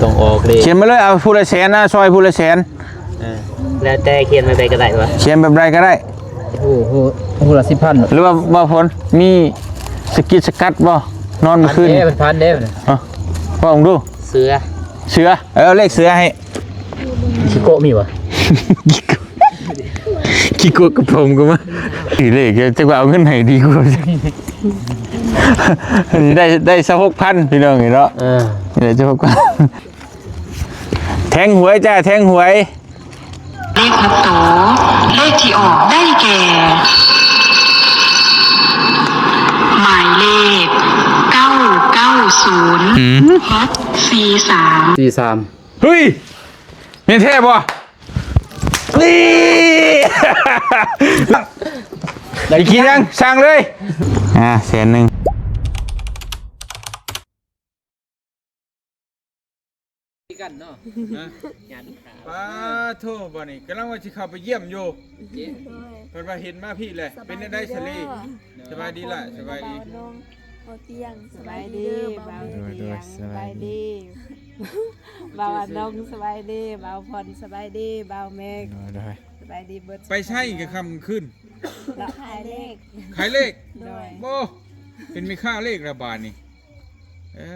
ຕ້ອງອອກເດ້ ຂຽນມາເລີຍ ເອົາຜູ້ລະແສນນະ ຊ່ອຍຜູ້ລະແສນ ເອີ ແລ້ວແຕ່ຂຽນແບບໃດກໍໄດ້ວະ ຂຽນແບບໃດກໍໄດ້ ໂອ້ໂຫ ຜູ້ລະສິບພັນ ຫຼືວ່າ ບ່າວພົນ ມີສະກິດສະກັດບໍ່ ນອນມື້ຄືນ ພັນເດ້ ເອີ ເວົ້າເບິ່ງດູ ເສືອ ເສືອ ເອີ ເອົາເລກເສືອໃຫ້ ຂີ້ໂກະມີບໍ່? ຂີ້ໂກະກັບຜົມກໍມາ ອີເລກ ຈັກວ່າເອົາເງິນໃຫ້ດີກວ່າ ໄດ້ ໄດ້ຊາວຫົກພັນ ພີ່ນ້ອງເອີຍເນາະ ເອີ ໄດ້ຊາວຫົກພັນ ແທງຫວຍຈ້າ ແທງຫວຍ ເລກຫົກໂຕ ເລກທີ່ອອກໄດ້ແກ່ ໝາຍເລກ ເກົ້າເກົ້າສູນ ອືມ ຫົກສີ່ສາມ ສີ່ສາມ ເຮີ້ຍ ແມ່ນແທ້ບໍ່? ນີ້ ໄດ້ກິນຍັງ? ສັ່ງເລີຍ ອ່າ ແສນໜຶ່ງ ກັນເນາະ ຮະ ຍາດລູກຄ້າ ປາໂທ ບັດນີ້ກຳລັງວ່າຊິເຂົ້າໄປຢ້ຽມຢູ່ ເອີ ເພິ່ນວ່າເຫັນມາພີ້ແຫຼະ ເປັນແນວໃດສາລີ? ສະບາຍດີເດີ ສະບາຍດີລະ ສະບາຍດີ ບ່າວນອງ ບ່າວຕຽງ ສະບາຍດີເດີ ບ່າວເມັກ ໂດຍ ໂດຍ ສະບາຍດີ ສະບາຍດີ ບ່າວອານອງ ສະບາຍດີ ບ່າວພອນ ສະບາຍດີ ບ່າວເມັກ ໂດຍ ໂດຍ ສະບາຍດີເບິດ ໄປໃສກາງຄ່ຳກາງຄືນ? ເລາະຂາຍເລກ ຂາຍເລກ ໂດຍ ໂອ້ ເປັນແມ່ຄ້າເລກລະບາດນີ້ ເອີ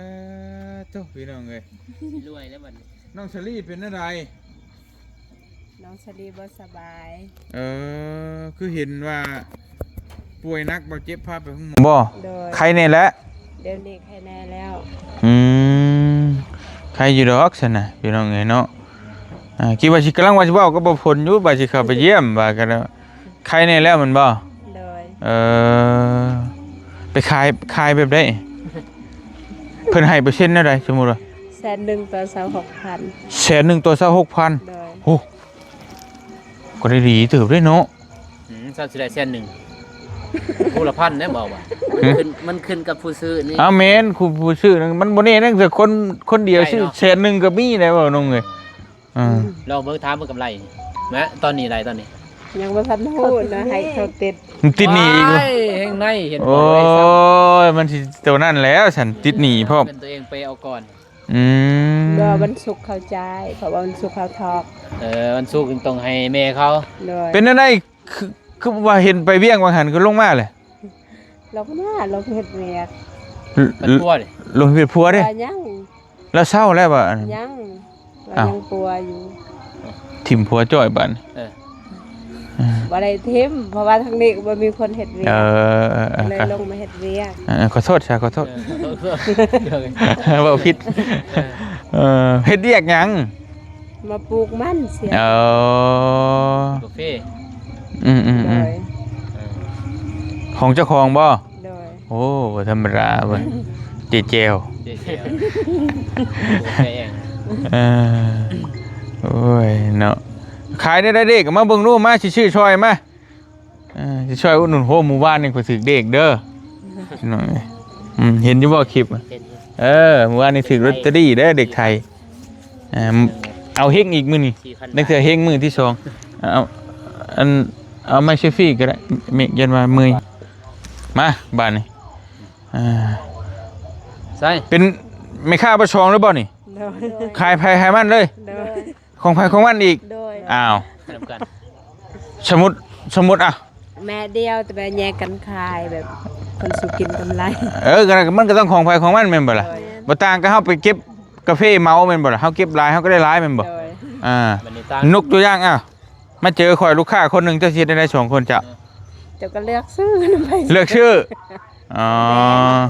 ໂທ້ ພີ່ນ້ອງເອີຍ ຊິລວຍແລ້ວບັດນີ້ ນ້ອງສາລີເປັນແນວໃດ? ນ້ອງສາລີບໍ່ສະບາຍ ເອີ ຄືເຫັນວ່າປ່ວຍໜັກບໍ່ ເຈັບພາໄປໂຮງໝໍບໍ່? ໂດຍ ໄຄແນ່ແລ້ວ ດຽວນີ້ໄຄແນ່ແລ້ວ ອືມ ໄຄຢູ່ດອກຊັ້ນນະ ພີ່ນ້ອງເອີຍເນາະ ອ່າ ຄິດວ່າຊິ ກຳລັງວ່າຊິເວົ້າກັບບ່າວພົນຢູ່ ວ່າຊິເຂົ້າໄປຢ້ຽມ ວ່າກັນ ໄຄແນ່ແລ້ວແມ່ນບໍ່? ໂດຍ ເອີ ໄປຂາຍ ຂາຍແບບໃດ? ເພິ່ນໃຫ້ເປີເຊັນແນວໃດ ສົມມຸດວ່າ? ແສນໜຶ່ງຕໍ່ຊາວຫົກພັນ ແສນໜຶ່ງຕໍ່ຊາວຫົກພັນ ໂດຍ ໂອ້ ກໍໄດ້ດີເຕີບເດ້ເນາະ ອືມ ເຈົ້າຊິໄດ້ແສນໜຶ່ງ ຜູ້ລະພັນແດ່ ເວົ້າວ່າ ຫືມ ມັນຂຶ້ນ ມັນຂຶ້ນກັບຜູ້ຊື້ນີ້ ອ້າວ ແມ່ນ ຜູ້ ຜູ້ຊື້ນັ້ນ ມັນບໍ່ແນ່ເດ້ ແຕ່ຄົນ ຄົນດຽວຊື້ ໃຫຍ່ເນາະ ແສນໜຶ່ງກໍມີໄດ໋ ເວົ້ານ້ອງເອີຍ ອ່າ ລອງເບິ່ງ ຖາມເບິ່ງກຳໄລ ນະ ຕອນນີ້ໄດ້ ຕອນນີ້ ຍັງບໍ່ທັນຮູ້ນະ ໃຫ້ເຂົາຕິດ ມັນຕິດໜີ້ອີກ ວ້າຍ ແຮງໃນ ເຫັນບໍ່ ໂອ້ຍ ມັນຊິໂຕນັ້ນແລ້ວ ຊັ້ນຕິດໜີ້ພ້ອມ ເປັນຕົວເອງໄປເອົາກ່ອນ ອືມ ບໍ່ ວັນສຸກເຂົາຈ່າຍ ເພາະວ່າວັນສຸກເຂົາຖອກ ເອີ ວັນສຸກຕ້ອງໃຫ້ແມ່ເຂົາ ໂດຍ ເປັນແນວໃດ ຄື ຄືວ່າເຫັນໄປວຽກວ່າຫັ້ນ ຄືລົງມາແຫຼະ? ລົງມາ ລົງເຮັດວຽກ ເອີ ເຮັດຄົວເດ້ ລົງເຮັດຄົວເດ້ ວ່າຍັງ ລາວເຊົາແລ້ວບໍ່? ຍັງ ວ່າ ອ້າວ ຍັງປົວຢູ່ ຖິ້ມຜົວຈ້ອຍບາດນີ້ ເອີ ເອີ ບໍ່ໄດ້ຖິ້ມ ເພາະວ່າທາງນີ້ກໍບໍ່ມີຄົນເຮັດວຽກ ເອີ ເອີ ເອີ ກໍເລີຍລົງມາເຮັດວຽກ ເອີ ຂໍໂທດຊະ ຂໍໂທດ ເອີ ເວົ້າຜິດ ເອີ ເອີ ເຮັດວຽກຫຍັງ? ມາປູກມັນເສຍ ເອີ ກາເຟ ອືມໆໆ ໂດຍ ຂອງເຈົ້າຂອງບໍ່? ໂດຍ ໂອ້ ບໍ່ທຳມະດາເວີ້ຍ ເຈແຈວ ເຈແຈວ ເອີ ໂອ້ຍເນາະ ຂາຍໄດ້ໄດ໋ເດ້ ກໍມາເບິ່ງດູ ມາຊິຊື້ຊ່ອຍມາ ເອີ ຊິຊ່ອຍອຸດໜູນ ໂຫ ມື້ວານນີ້ຂ້ອຍຖືກເລກເດີ ອືມ ເຫັນຢູ່ບໍ່ຄລິບ? ເຫັນຢູ່ ເອີ ມື້ວານນີ້ຖືກລອດເຕີຣີເດີ ເດັກໄທ ເອີ ເອົາເຮັງອີກມື້ນີ້ ສີ່ພັນບາດ ນັກເທື່ອເຮັງມື້ທີສອງ ເອົາ ອັນ ເອົາໄມ້ເຊລຟີກໍໄດ້ ເມກ ຢ້ານວ່າເມື່ອຍ ມາບາດນີ້ ອ່າ ໃຊ່ ເປັນແມ່ຄ້າປາກຊ່ອງຫຼືບໍ່ນີ້? ໂດຍ ຂາຍໃຜຂາຍມັນເລີຍ ໂດຍ ຂອງໃຜຂອງມັນອີກ ໂດຍ ອ້າວ ນຳກັນ ສົມມຸດ ສົມມຸດ ອ່ະ ແມ່ດຽວ ແຕ່ວ່າແຍກກັນຂາຍ ແບບຄົນສູ່ກິນກຳໄລ ເອີ ກໍ ມັນກໍຕ້ອງຂອງໃຜຂອງມັນແມ່ນບໍ່ລະ? ໂດຍ ບໍ່ຕ່າງກັບເຮົາໄປເກັບກາເຟເໝົາແມ່ນບໍ່ລະ? ເຮົາເກັບຫຼາຍເຮົາກໍໄດ້ຫຼາຍແມ່ນບໍ່? ໂດຍ ອ່າ ບັດນີ້ຕ່າງ ຍົກຕົວຢ່າງ ອ້າວ ມາເຈີຂ້ອຍລູກຄ້າຄົນໜຶ່ງ ເຈົ້າຊິເຮັດແນວໃດສອງຄົນເຈົ້າ? ເຈົ້າກໍເລືອກຊື້ນຳໄປ ເລືອກຊື້ ອໍ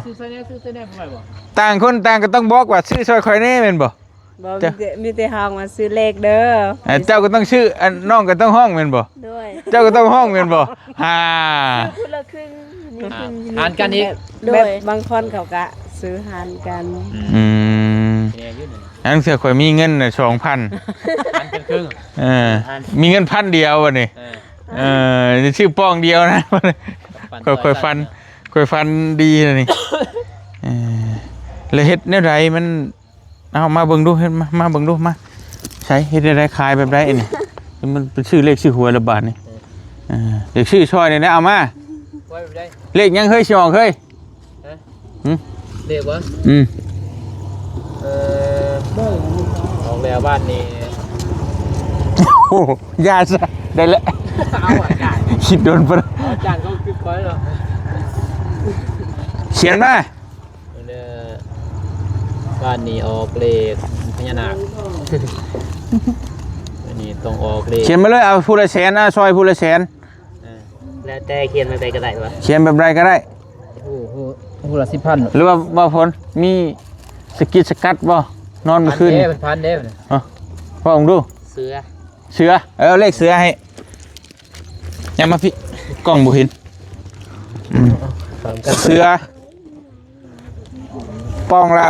ຊື້ຊ່ອຍແດ່ ຊື້ຊ່ອຍແດ່ ບໍ່ໄດ້ບໍ່? ຕ່າງຄົນຕ່າງກໍຕ້ອງບອກວ່າຊື້ຊ່ອຍຂ້ອຍແດ່ແມ່ນບໍ່? ບໍ່ ເຈົ້າ ມີແຕ່ ມີແຕ່ຮ້ອງວ່າຊື້ເລກເດີ ເອີ ເຈົ້າກໍຕ້ອງຊື້ ອັນ ນ້ອງກໍຕ້ອງຮ້ອງແມ່ນບໍ່? ໂດຍ ເຈົ້າກໍຕ້ອງຮ້ອງແມ່ນບໍ່? ຫາ ຊື້ຄົນລະຄຶ່ງ ມີຄຶ່ງ ອ່າ ຫານກັນອີກ ໂດຍ ແບບບາງຄົນເຂົາກະຊື້ຫານກັນ ອືມ ແນ່ຢູ່ນີ້ ອັນເທື່ອຂ້ອຍມີເງິນນະ ສອງພັນ ຫານກັນຄຶ່ງ ເອີ ມີເງິນພັນດຽວບັດນີ້ ເອີ ເອີ ຊື້ປ່ອງດຽວນະ ຂ້ອຍ ຂ້ອຍຝັນ ຂ້ອຍຝັນດີນະນີ້ ເອີ ແລ້ວເຮັດແນວໃດມັນ ເອົາມາເບິ່ງດູ ເຮັດມາ ມາເບິ່ງດູ ມາ ໃສ ເຮັດແນວໃດ ຂາຍແບບໃດອັນນີ້ ມັນໄປຊື້ເລກຊື້ຫວຍລະບາດນີ້ ເອີ ຢາກຊື້ຊ່ອຍນີ້ນະ ເອົາມາ ເລກຫຍັງເຮີ້ຍ ຊິອອກເຮີ້ຍ? ຮະ? ຫຶ? ເລກຫວາ? ອືມ ເອີ ບໍ່ ແຕ່ບ້ານນີ້ ໂອ້ ຢ່າຊະ ໄດ້ແລ້ວ ເອົາອາຈານ ຄິດດົນປານ ອາຈານກໍຄືຂ້ອຍເນາະ ຂຽນມາ ເດີ ບ້ານນີ້ອອກເລກພະຍານາກ ອັນນີ້ຕ້ອງອອກເລກ ຂຽນມາເລີຍ ເອົາຜູ້ລະແສນ ເອົາຊ່ອຍຜູ້ລະແສນ ເອີ ແລ້ວແຕ່ຂຽນແບບໃດກໍໄດ້ວະ ຂຽນແບບໃດກໍໄດ້ ໂອ້ໂຫ ຜູ້ລະສິບພັນ ຫຼືວ່າ ບໍ່ພົນ ມີສະກິດສະກັດບໍ່ ນອນມື້ຄືນ ພັນເດ້ ພັນເດ້ ເອົ້າ ເວົ້າເບິ່ງດູ ເສືອ ເສືອ ເອີ ເອົາເລກເສືອໃຫ້ ຍັບມາພີ້ ກ້ອງບໍ່ເຫັນ ອືມ ເສືອ ປ່ອງລະ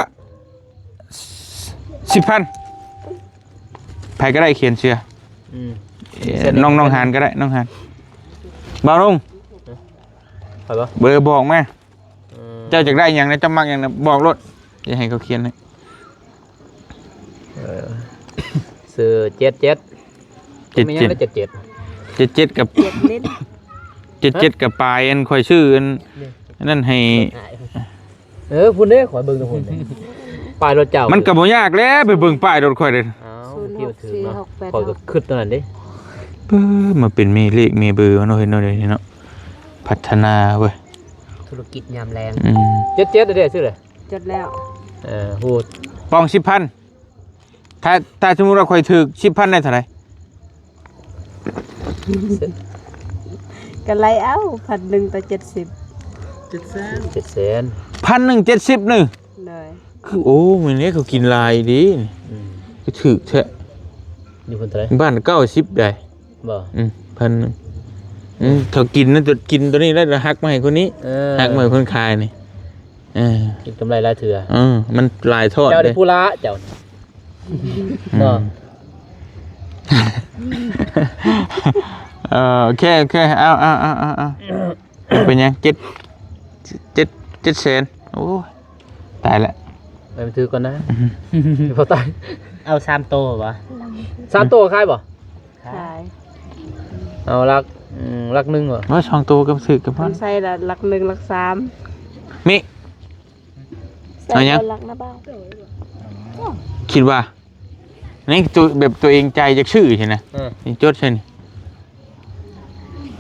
ສິບພັນ ໃຜກໍໄດ້ຂຽນເສືອ ອືມ ເອີ ນ້ອງ ນ້ອງຫານກໍໄດ້ ນ້ອງຫານ ບ່າວລຸງ ໃຜວະ ເບີບອກມາ ເອີ ເຈົ້າຢາກໄດ້ຫຍັງນະ ເຈົ້າມັກຫຍັງນະ ບອກໂລດ ຢ່າໃຫ້ເຂົາຂຽນໃຫ້ ເອີ ເສືອເຈັດເຈັດ ເຈັດເຈັດ ແມ່ນຫຍັງນະ ເຈັດເຈັດ ເຈັດເຈັດກັບ ເຈັດເຈັດກັບປາຍ ອັນຂ້ອຍຊື້ອັນນັ້ນໃຫ້ ເອີ ພຸ້ນເດ້ ຂ້ອຍເບິ່ງແຕ່ພຸ້ນເດ້ ປ້າຍລົດເຈົ້າ ມັນກໍບໍ່ຍາກແຫຼະ ໄປເບິ່ງປ້າຍລົດຂ້ອຍເດ້ ອ້າວ ທີ່ວ່າຖືກເນາະ ຂ້ອຍກໍຄຶດຕົວນັ້ນເດ້ ເອີ ມາເປັນແມ່ເລກແມ່ເບີເນາະ ເຫັນເນາະ ເດເນາະ ພັດທະນາເວີຍ ທຸລະກິດຍາມແລງ ອືມ ເຈັດເຈັດເດ້ ຊື້ເລີຍ ຈົດແລ້ວ ເອີ ໂຫ ປ່ອງສິບພັນ ຖ້າ ຖ້າສົມມຸດວ່າຂ້ອຍຖືກສິບພັນ ໄດ້ເທົ່າໃດ? ກໍໄລ່ເອົາ ພັນໜຶ່ງຕໍ່ເຈັດສິບ ເຈັດແສນ ເຈັດແສນ ພັນໜຶ່ງເຈັດສິບໜຶ່ງ ໂດຍ ຄື ໂອ້ ມື້ນີ້ເຂົາກິນຫຼາຍເດ້ ອືມ ຄືຖືກແທ້ ຢູ່ພຸ້ນເທົ່າໃດ? ບ້ານເກົ້າສິບໄດ໋ ບໍ່ ອືມ ພັນໜຶ່ງ ອືມ ເຂົາກິນນັ້ນ ກິນຕົວນີ້ແລ້ວ ແລ້ວຫັກມາໃຫ້ຄົນນີ້ ເອີ ຫັກມາໃຫ້ຄົນຂາຍນີ້ ເອີ ກິນກຳໄລຫຼາຍເທື່ອ ເອີ ມັນຫຼາຍທອດ ເຈົ້າໄດ້ ເດ້ ຜູ້ລະເຈົ້າ ອືມ ບໍ່ ເອີ ໂອເຄ ໂອເຄ ເອົາ ເອົາ ເອົາ ເອົາ ເປັນຫຍັງ ເຈັດ ເຈັດ ເຈັດແສນ ໂອ້ຍ ຕາຍແລ້ວ ໄປຖືກກ່ອນນະ ອືມ ບໍ່ຕາຍ ເອົາສາມໂຕບໍ່? ສາມໂຕຂາຍບໍ່? ຂາຍ ເອົາຫຼັກ ອືມ ຫຼັກໜຶ່ງບໍ່? ວ່າສອງໂຕກໍຖືກກັນ ມັນໃສ່ລະຫຼັກໜຶ່ງ ຫຼັກສາມ ມີ ເອົາຫຍັງ? ຫຼັກນະບ່າວ ຄິດວ່າ ໃນໂຕ ແບບຕົວເອງໃຈຢາກຊື້ຊີ້ນະ ເອີ ນີ້ຈົດໃສ່ນີ້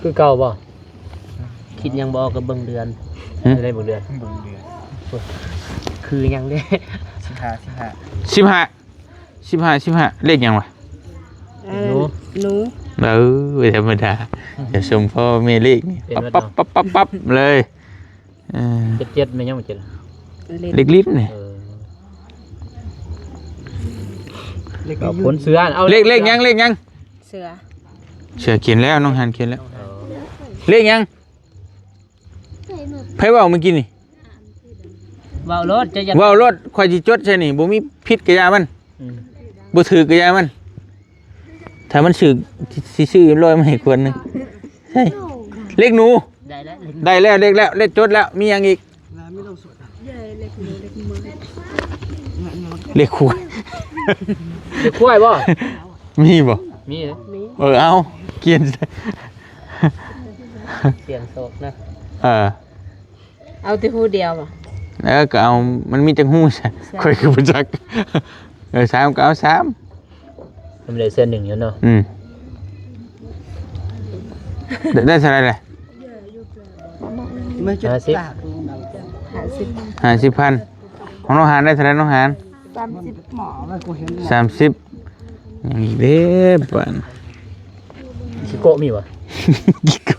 ຄືເກົ່າບໍ່? ຄິດຫຍັງບໍ່ອອກກໍເບິ່ງເດືອນ ຫຶ? ໄດ້ເບິ່ງເດືອນ ເບິ່ງເດືອນ ຄືຫຍັງເດ້? ສິບຫ້າ ສິບຫ້າ ສິບຫ້າ ສິບຫ້າ ເລກຫຍັງວະ? ເອີ ເລກໜູ ໜູ ເອີ ບໍ່ທຳມະດາ ຈະຊົມພໍ່ແມ່ເລກນີ້ ປັບ ປັບ ປັບ ປັບ ປັບເລີຍ ເອີ ເຈັດເຈັດ ແມ່ນຫຍັງບໍ່ເຈັດ? ເລກ ເລກລິ້ນນີ້ ເອີ ເລກ ເອົາ ຜົນເສືອ ເອົາ ເລກ ເລກຫຍັງ? ເລກຫຍັງ? ເສືອ ເສືອຂຽນແລ້ວ ນ້ອງຫານຂຽນແລ້ວ ເອີ ເລກຫຍັງ? ໃຜເວົ້າມື້ກີ້ນີ້? ເວົ້າໂລດ ເຈົ້າຢ່າ ເວົ້າໂລດ ຂ້ອຍຊິຈົດໃສ່ນີ້ ບໍ່ມີຜິດກະຢ່າມັນ ອືມ ບໍ່ຖືກກະຢ່າມັນ ຖ້າມັນຖືກ ຊິ ຊິຊື້ຮ້ອຍມາໃຫ້ຂວດໜຶ່ງ ໃຊ່ ເລກໜູ ໄດ້ແລ້ວ ໄດ້ແລ້ວ ເລກແລ້ວ ເລກຈົດແລ້ວ ມີຫຍັງອີກ? ເລກຄວາຍ ເລກຄວາຍບໍ່? ມີບໍ່? ມີ ມີ ເອີ ເອົາ ກຽນ ສ່ຽງໂຊກນະ ເອີ ເອົາແຕ່ຮູ້ດຽວບໍ່? ເອີ ກໍເອົາ ມັນມີຈັກຮູ້ຊະ? ຂ້ອຍຄືບໍ່ຈັກ ເອີ ສາມ ກໍເອົາສາມ ມັນໄດ້ເສັ້ນໜຶ່ງຢູ່ເນາະ ອືມ ໄດ້ ໄດ້ເທົ່າໃດລະ? ຫ້າສິບ ຫ້າສິບ ຫ້າສິບພັນ ຂອງນ້ອງຫານໄດ້ເທົ່າໃດ ນ້ອງຫານ? ສາມສິບ ສາມສິບ ຍັງອີກເດ້ບາດ ຂີ້ໂກະມີບໍ່? ຂີ້ໂກະ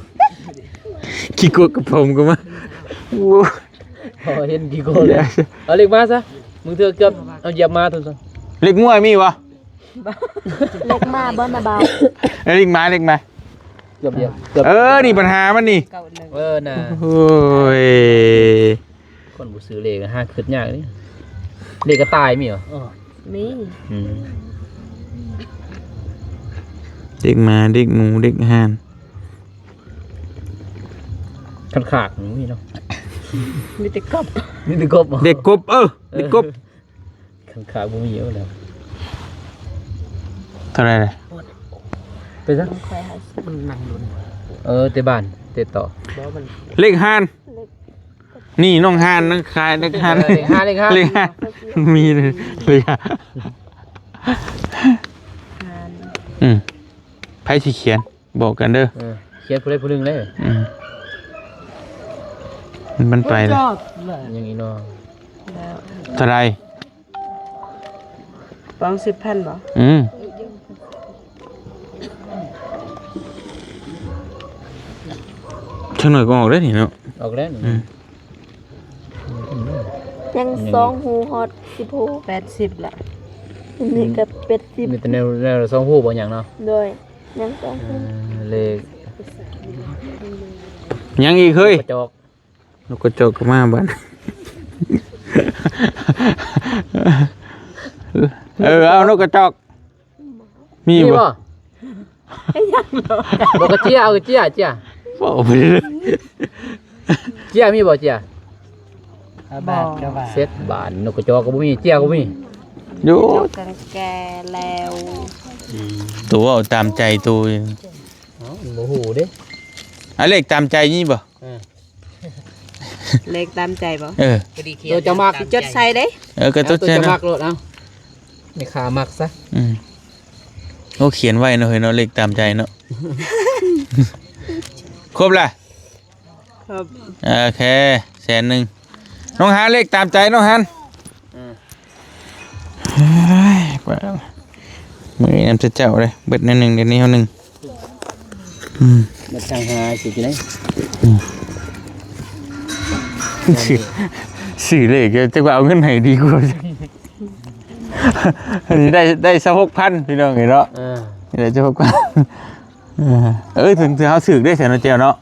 ຂີ້ໂກະກັບຜົມກໍມາ ໂອ້ ພໍເຫັນຂີ້ໂກະເລີຍ ເອົາເລກມາຊະ ບາງເທື່ອເກືອບເອົາຢຽບມາຕົວຊັ້ນ ເລກງົວມີບໍ່? ເລກມາບໍ່ນະບ່າວ ເອີ ເລກມາ ເລກມາ ເກືອບຢຽບ ເກືອບ ເອີ ນີ້ບັນຫາມັນນີ້ ເກົ້າໜຶ່ງ ເອີ ນະ ໂອ້ຍ ຄົນບໍ່ຊື້ເລກຫາຄຶດຍາກເດ້ ເລກກະຕ່າຍມີບໍ່? ເອີ ມີ ອືມ ເລກໝາ ເລກໝູ ເລກຫ່ານ ຄັນຂາກບໍ່ມີເນາະ ມີແຕ່ກົບ ມີແຕ່ກົບບໍ່? ເລກກົບ ເອີ ເອີ ເລກກົບ ຄັນຂາກບໍ່ມີເອົາແລ້ວ ເທົ່າໃດລະ? ໄປຊະ ມັນນັ່ງດົນ ເອີ ແຕ່ບ້ານ ແຕ່ຕໍ່ ບໍ່ ມັນ ເລກຫ່ານ ເລກ ນີ້ນ້ອງຫ່ານ ນາງຂາຍເລກຫ່ານ ເອີ ເລກຫ່ານ ເລກຫ່ານ ເລກຫ່ານ ມີເລຍ ເລກຫ່ານ ອືມ ໃຜຊິຂຽນ ບອກກັນເດີ ເອີ ຂຽນຜູ້ໃດຜູ້ໜຶ່ງເດ້ ອືມ ມັນໄປແລ້ວ ຫຍັງອີກເນາະ ເທົ່າໃດ? ປອງສິບພັນບໍ່? ອືມ ຈັກໜ້ອຍກໍອອກແລ້ວນີ້ເນາະ ອອກແລ້ວນີ້ ອືມ ຍັງສອງຮູ ຮອດສິບຮູ ແປດສິບລະ ອັນນີ້ກໍແປດສິບ ມີແຕ່ແນວ ແນວສອງຮູບໍ່ຫຍັງເນາະ ໂດຍ ຍັງສອງຮູ ເອີ ເລກ ຫຍັງອີກເຮີ້ຍ? ກະຈອກ ນົກກະຈອກກໍມາບັດ ເອີ ເອົານົກກະຈອອກ ມີ ມີບໍ່ ບໍ່? ບໍ່ກະເຈ້ຍ ເອົາກະເຈ້ຍ ເຈ້ຍ ເຈ້ຍ ເຈ້ຍມີບໍ່ ເຈ້ຍ? ຫ້າບາດ ເກົ້າບາດ ເຈັດບາດ ນົກກະຈອກກໍບໍ່ມີ ເຈ້ຍກໍບໍ່ມີ ຢູ່ ນົກກະແກ່ແລ້ວ ອືມ ໂຕເວົ້າຕາມໃຈໂຕ ເອົ້າ ບໍ່ຮູ້ເດ້ ອາ ເລກຕາມໃຈມີບໍ່? ເອີ ເລກຕາມໃຈບໍ່? ເອີ ໂຕເຈົ້າມັກ ຊິຈົດໃສ່ເດ້ ເອີ ກໍຕົວເຈົ້າມັກໂລດ ເອົາ ແມ່ຄ້າມັກຊະ ອືມ ໂອ້ ຂຽນໄວ້ເນາະເຮີ້ຍເນາະ ເລກຕາມໃຈເນາະ ຄົບລະ? ຄັບ ໂອເຄ ແສນໜຶ່ງ ນ້ອງຫານ ເລກຕາມໃຈນ້ອງຫານ ອືມ ເຮີ້ຍ ມື້ນີ້ນຳແຕ່ເຈົ້າເດ້ ເບິດແນວໜຶ່ງ ດຽວນີ້ເຮົາໜຶ່ງ ອືມ ມາທາງຫາຊິໄດ້ ອືມ ຊື້ ຊື້ເລກ ຈັກວ່າເອົາເງິນໃຫ້ດີກວ່າ ໄດ້ ໄດ້ຊາວຫົກພັນ ພີ່ນ້ອງເອີຍເນາະ ເອີ ໄດ້ຊາວຫົກພັນ ເອີ ເອີ ເຖິງ ເຖິງເຮົາຖືກເດ້ ແສນເນາະ ເຈົ້າເນາະ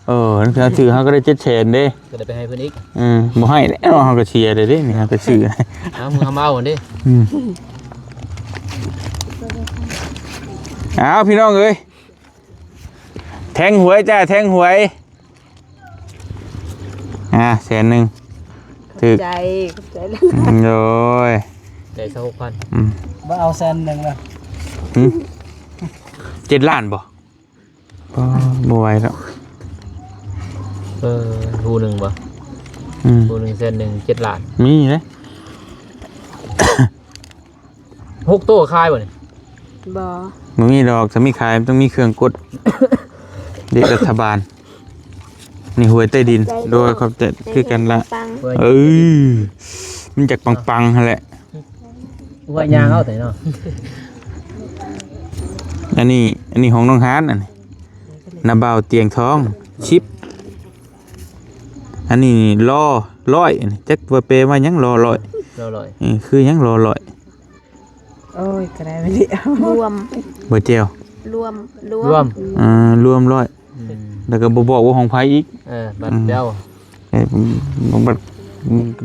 ເອີ ເຮົາຖືກ ເຮົາກໍໄດ້ເຈັດແສນເດ້ ກໍໄດ້ໄປໃຫ້ເພິ່ນອີກ ອືມ ບໍ່ໃຫ້ແລ້ວ ເຮົາກໍເສຍເດ້ນີ້ ເຮົາກໍຊື້ ເອົາ ເອົາມາເອົາເດ້ ອືມ ເອົາ ພີ່ນ້ອງເອີຍ ແທງຫວຍຈ້າ ແທງຫວຍ ອ່າ ແສນໜຶ່ງ ຖືກ ຂອບໃຈ ຂອບໃຈຫຼາຍ ໂດຍ ໄດ້ຊາວຫົກພັນ ອືມ ບໍ່ເອົາແສນໜຶ່ງລະ ຫື ເຈັດລ້ານບໍ່? ອໍ ບໍ່ໄຫວດອກ ເອີ ຮູ້ໜຶ່ງບໍ່? ອືມ ຮູ້ໜຶ່ງແສນໜຶ່ງ ເຈັດລ້ານ ມີເດ້ ຫົກໂຕຂາຍບໍ່ນີ້? ບໍ່ ບໍ່ມີດອກ ຖ້າມີຂາຍມັນຕ້ອງມີເຄື່ອງກົດ ເດັກລັດຖະບານ ນີ້ຫວຍໃຕ້ດິນ ໂດຍ ຂອບໃຈຄືກັນລະ ເອີ ມັນຢາກປັງໆຫັ້ນແຫຼະ ຫົວຍາງເອົາແຕ່ເນາະ ອັນນີ້ ອັນນີ້ຂອງນ້ອງຫານ ອັນນີ້ ນາບ່າວຕຽງທອງ ສິບ ອັນນີ້ລໍຮ້ອຍ ອັນນີ້ຈັກວ່າແປວ່າຫຍັງ ລໍຮ້ອຍ ລໍຮ້ອຍ ເອີ ຄືຫຍັງລໍຮ້ອຍ ໂອ້ຍ ກໍໄດ້ໄປແລ້ວ ລວມ ບໍ່ແຈ່ວ ລວມ ລວມ ລວມ ອ່າ ລວມຮ້ອຍ ອືມ ແລ້ວກໍບໍ່ບອກວ່າຂອງໃຜອີກ ເອີ ບັດ ອືມ ເຈົ້າ ເອີ ບັດ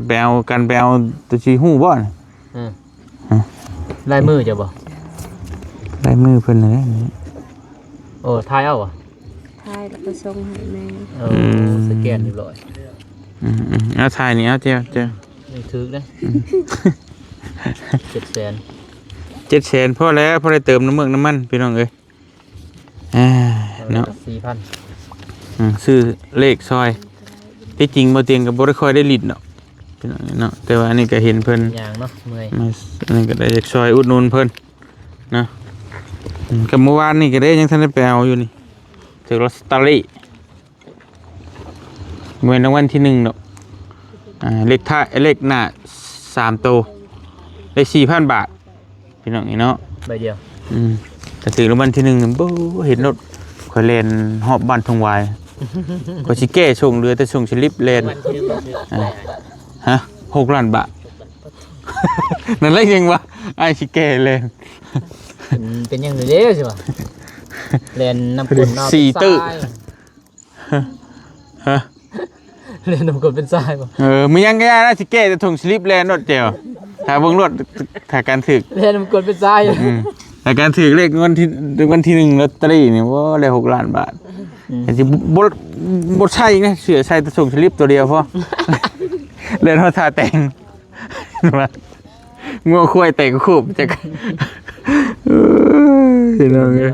ແປເອົາ ການແປເອົາ ໂຕຊິຮູ້ບໍ່ນີ້? ເອີ ຮະ ລາຍມືເຈົ້າບໍ່? ລາຍມືເພິ່ນນັ້ນແຫຼະ ໂອ້ ຖ່າຍເອົາບໍ່? ຖ່າຍແລ້ວກໍສົ່ງໃຫ້ແມ່ ເອີ ອືມ ສະແກນຮຽບຮ້ອຍ ອືມໆ ເອົາຖ່າຍນີ້ ເອົາເຈົ້າ ເຈົ້າ ນີ້ຖືກເດ້ ອືມ ເຈັດແສນ ເຈັດແສນ ພໍແລ້ວ ພໍໄດ້ເຕີມນ້ຳເມືອກນ້ຳມັນ ພີ່ນ້ອງເອີຍ ອ່າ ເນາະ ສີ່ພັນ ອືມ ຊື້ເລກຊ່ອຍ ທີ່ຈິງບໍ່ຕຽງກໍບໍ່ໄດ້ຄ່ອຍໄດ້ຫຼິ້ນດອກ ພີ່ນ້ອງເນາະ ແຕ່ວ່າອັນນີ້ກໍເຫັນເພິ່ນຍ່າງເນາະ ເມື່ອຍ ອັນນີ້ກໍໄດ້ຢາກຊ່ອຍອຸດໜູນເພິ່ນເນາະ ອືມ ກໍມື້ວານນີ້ກໍໄດ້ ຍັງທັນໄດ້ໄປເອົາຢູ່ນີ້ ຖືກລອດຕະລີ ບໍ່ແມ່ນລາງວັນທີໜຶ່ງດອກ ອ່າ ເລກທ້າຍ ເລກໜ້າສາມໂຕ ໄດ້ສີ່ພັນບາດ ພີ່ນ້ອງເອີຍເນາະ ໃບດຽວ ອືມ ຖ້າຖືກລາງວັນທີໜຶ່ງ ໂອ້ ເຫັນໂລດ ຂ້ອຍແລ່ນຮອບບ້ານທົ່ງຫວາຍ ຂ້ອຍຊິແກ້ສົ່ງ ເຫຼືອແຕ່ສົ່ງສະລິບແລ່ນ ອ່າ ຮະ ຫົກລ້ານບາດ ນັ້ນແຫຼະ ຍັງວ່າອ້າຍຊິແກ້ແລ່ນ ເປັນ ເປັນຫຍັງເດ້ຊິວ່າ ແລ່ນນຳກົ້ນເນາະ ສີ່ຕື້ ຮະ ຮະ ແລ່ນນຳກົ້ນເປັນຊາຍບໍ່? ເອີ ມີຫຍັງກໍຢ່ານະ ຊິແກ້ແຕ່ຖົງສະລິບແລ່ນໂລດແຈວ ຖ້າເບິ່ງໂລດ ຖ້າການຖືກ ແລ່ນນຳກົ້ນເປັນຊາຍ ອືມ ຖ້າການຖືກເລກວັນທີ ວັນທີໜຶ່ງລອດຕະຣີນີ້ ໂອ້ ໄດ້ຫົກລ້ານບາດ ອືມ ແຕ່ຊິບໍ່ ບໍ່ໃສ່ນະ ເສື້ອໃສ່ແຕ່ຖົງສະລິບຕົວດຽວພໍ ແລ່ນຮອດທ່າແຕ່ງ ງົວຄວາຍແຕ່ງໂຄບຈັກ ເອີຍ ພີ່ນ້ອງເອີຍ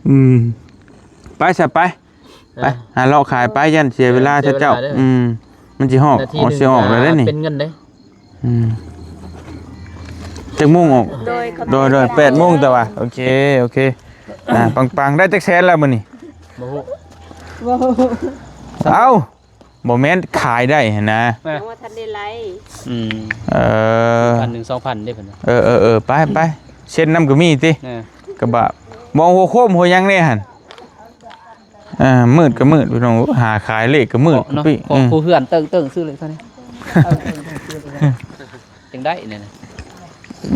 ອືມ ໄປຊະໄປ ໄປ ອ່າ ຫາເລາະຂາຍໄປ ຢ້ານເສຍເວລາເຈົ້າ ເອີ ເສຍເວລາເດີ ອືມ ມັນຊິຮອດ ນາທີໜຶ່ງ ອອກ ຊິອອກແລ້ວເດ້ນີ້ ເປັນເງິນເດ້ ອືມ ຈັກໂມງອອກ? ໂດຍ ໂດຍ ໂດຍ ແປດໂມງແຕ່ວ່າ ໂອເຄ ໂອເຄ ອ່າ ປັງໆ ໄດ້ຈັກແສນແລ້ວມື້ນີ້? ບໍ່ຮູ້ ເອົ້າ ບໍ່ແມ່ນຂາຍໄດ້ຫັ້ນນະ ຍັງບໍ່ທັນໄດ້ໄລ່ ອືມ ເອີ ພັນໜຶ່ງ ສອງພັນເດ້ເພິ່ນວ່າ ເອີໆໆ ໄປໆ ເຊັນນຳກໍມີຕິ ເອີ ກະບະ ມອງຫົວໂຄມຫົວຫຍັງແດ່ຫັ້ນ ອ່າ ມືດກໍມືດ ພີ່ນ້ອງ ຫາຂາຍເລກກໍມືດ ເນາະ ພີ່ ຂອງ ເອີ ຜູ້ເຮືອນເຕີງໆ ຊື້ເລີຍເທົ່ານີ້ ຈັ່ງໄດ້ນີ້ນະ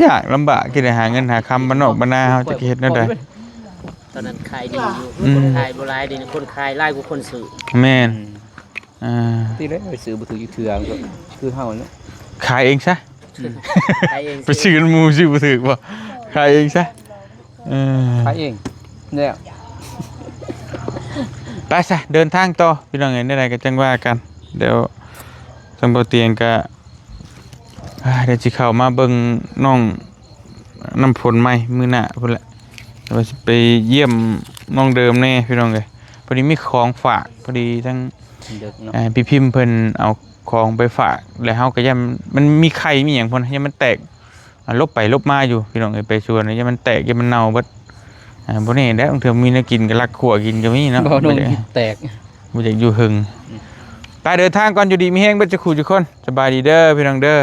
ຍາກລຳບາກ ທີ່ໄດ້ຫາເງິນຫາຄຳ ບ້ານນອກບ້ານນາເຮົາ ຈັກຊິເຮັດແນວໃດ ຕອນນັ້ນຂາຍດີຢູ່ ອືມ ຄົນຂາຍບໍ່ຫຼາຍ ດຽວນີ້ຄົນຂາຍຫຼາຍກວ່າຄົນຊື້ ແມ່ນ ອືມ ອ່າ ທີ່ໄດ້ໄປຊື້ບໍ່ຖືກຢູ່ເທື່ອ ຄືເຮົາເນາະ ຂາຍເອງຊະ ຂາຍເອງ ໄປຊື້ນຳໝູ່ຊື້ບໍ່ຖືກບໍ່ ຂາຍເອງຊະ ເອີ ຂາຍເອງແລ້ວ ໄປຊະ ເດີນທາງຕໍ່ ພີ່ນ້ອງເອີຍ ແນວໃດກໍຈັ່ງວ່າກັນ ດຽວທາງບໍ່ຕຽງກໍ ອ່າ ດຽວຊິເຂົ້າມາເບິ່ງນ້ອງນ້ຳຝົນໃໝ່ມື້ໜ້າພຸ້ນແຫຼະ ວ່າຊິໄປຢ້ຽມນ້ອງເດີມແດ່ ພີ່ນ້ອງເອີຍ ພໍດີມີຂອງຝາກ ພໍດີທັງ ເດີກເນາະ ອ່າ ພີ່ພິມເພິ່ນເອົາຂອງໄປຝາກ ແລ້ວເຮົາກໍຢ້ານມັນມີໄຂ່ມີຫຍັງພຸ້ນ ຢ້ານມັນແຕກ ອ່າ ຫຼົບໄປຫຼົບມາຢູ່ ພີ່ນ້ອງເອີຍ ໄປສວນ ຢ້ານມັນແຕກ ຢ້ານມັນເນົ່າເບິດ ອ່າ ບໍ່ແນ່ແຫຼະ ບາງເທື່ອມີແນວກິນກໍລັກຂົ້ວກິນກໍມີເນາະ ບໍ່ ນ້ອງ ບໍ່ຢາກ ແຕກ ບໍ່ຢາກຢູ່ເຫິງ ອືມ ໄປເດີນທາງກ່ອນ ຢູ່ດີມີແຮງເບິດທຸກຜູ້ທຸກຄົນ ສະບາຍດີເດີ ພີ່ນ້ອງເດີ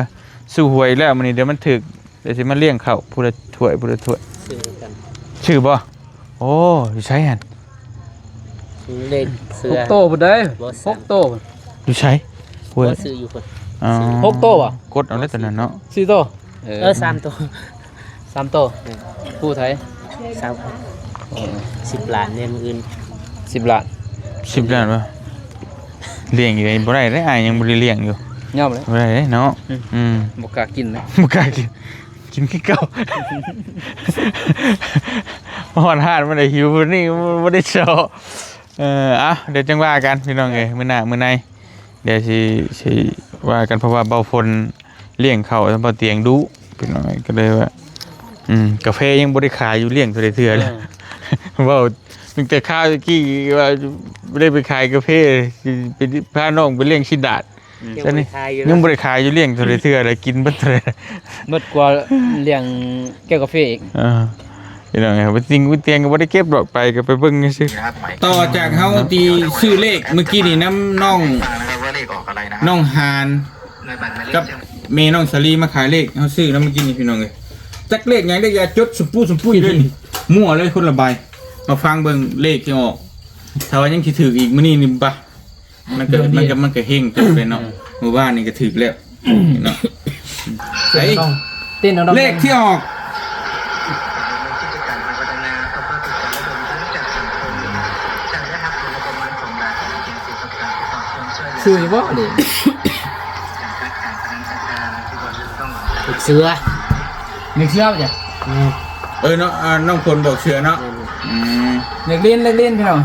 ຊື້ຫວຍອີກແລ້ວມື້ນີ້ ດຽວມັນຖືກ ດຽວຊິມາລ້ຽງເຂົ້າ ຜູ້ລະຖ້ວຍ ຜູ້ລະຖ້ວຍ ຊື້ກັນ ຊື້ບໍ່? ໂອ້ ຢູ່ໃສຫັ້ນ? ເລກເສືອ ຫົກໂຕພຸ້ນເດ້ ຫົກໂຕ ຢູ່ໃສ? ບໍ່ ຊື້ຢູ່ພຸ້ນ ອໍ ຫົກໂຕບໍ່? ກົດເອົາແລ້ວຕົວນັ້ນເນາະ ສີ່ໂຕ ເອີ ເອີ ສາມໂຕ ສາມໂຕ ເອີ ຜູ້ໄທ ຊາວພັນ ໂອ້ ສິບລ້ານເດ້ມື້ອື່ນ ສິບລ້ານ ສິບລ້ານບໍ່? ລ້ຽງອີກບໍ່ໄດ້ເດ້ ອ້າຍຍັງບໍ່ໄດ້ລ້ຽງຢູ່ ຍອມແລ້ວ ບໍ່ໄດ້ເດ້ເນາະ ອືມ ອືມ ບໍ່ກ້າກິນເນາະ ບໍ່ກ້າກິນ ກິນຄືເກົ່າ ມາຮອດຮ້ານບໍ່ໄດ້ຫິວ ມື້ນີ້ບໍ່ໄດ້ເຊາະ ເອີ ເອົ້າ ດຽວຈັ່ງວ່າກັນ ພີ່ນ້ອງເອີຍ ມື້ໜ້າມື້ໃນ ດຽວຊິ ຊິວ່າກັນ ເພາະວ່າເບົາຝົນລ້ຽງເຂົ້າໃຫ້ເບົາຕຽງດຸ ພີ່ນ້ອງເອີຍ ກໍເລີຍວ່າ ອືມ ກາເຟຍັງບໍ່ໄດ້ຂາຍຢູ່ ລ້ຽງເທົ່າໃດເທື່ອແລ້ວ ເອີ ເວົ້າຕັ້ງແຕ່ຄາວຕະກີ້ວ່າບໍ່ໄດ້ໄປຂາຍກາເຟ ຊິໄປພານ້ອງໄປລ້ຽງຊີ້ນດາດ ອືມ ຊັ້ນນີ້ ຍັງບໍ່ໄດ້ຂາຍຢູ່ ຍັງບໍ່ໄດ້ຂາຍຢູ່ ລ້ຽງເທົ່າໃດເທື່ອ ແລ້ວກິນເບິດເທົ່າໃດ ເບິດກວ່າລ້ຽງແກ້ວກາເຟອີກ ເອີ ພີ່ນ້ອງເອີຍ ເປັນສິ່ງເປັນຕຽງກໍບໍ່ໄດ້ເກັບດອກ ໄປກໍໄປເບິ່ງຊື່ໆ ຕໍ່ຈາກເຮົາທີ່ຊື້ເລກເມື່ອກີ້ນີ້ນຳນ້ອງ ນ້ອງຫານ ກັບແມ່ນ້ອງສາລີມາຂາຍເລກ ເຮົາຊື້ນຳເມື່ອກີ້ນີ້ ພີ່ນ້ອງເອີຍ ຈັກເລກຫຍັງ ເລກຢາຈົດ ສະປູສະປຸຍເລີຍນີ້ ໝັ້ວເລີຍ ຄົນລະໃບ ມາຟັງເບິ່ງເລກທີ່ອອກ ຖ້າວ່າຍັງຊິຖືກອີກມື້ນີ້ນີ້ ບາ ມັນກໍ ມັນກໍ ມັນກໍເຮັງເຕີບເລີຍເນາະ ເອີ ມື້ວານນີ້ກໍຖືກແລ້ວເນາະ ໃສ່ ເຕັ້ນເອົາດອກ ເລກທີ່ອອກ ຊື້ຢູ່ບໍ່ນີ້? ເສືອ ເດັກເສືອບໍ່ຈ້ະ? ເອີເນາະ ອ່າ ນ້ອງຝົນບອກເສືອເນາະ ອືມ ເດັກຫຼິ້ນ ເດັກຫຼິ້ນ ພີ່ນ້ອງ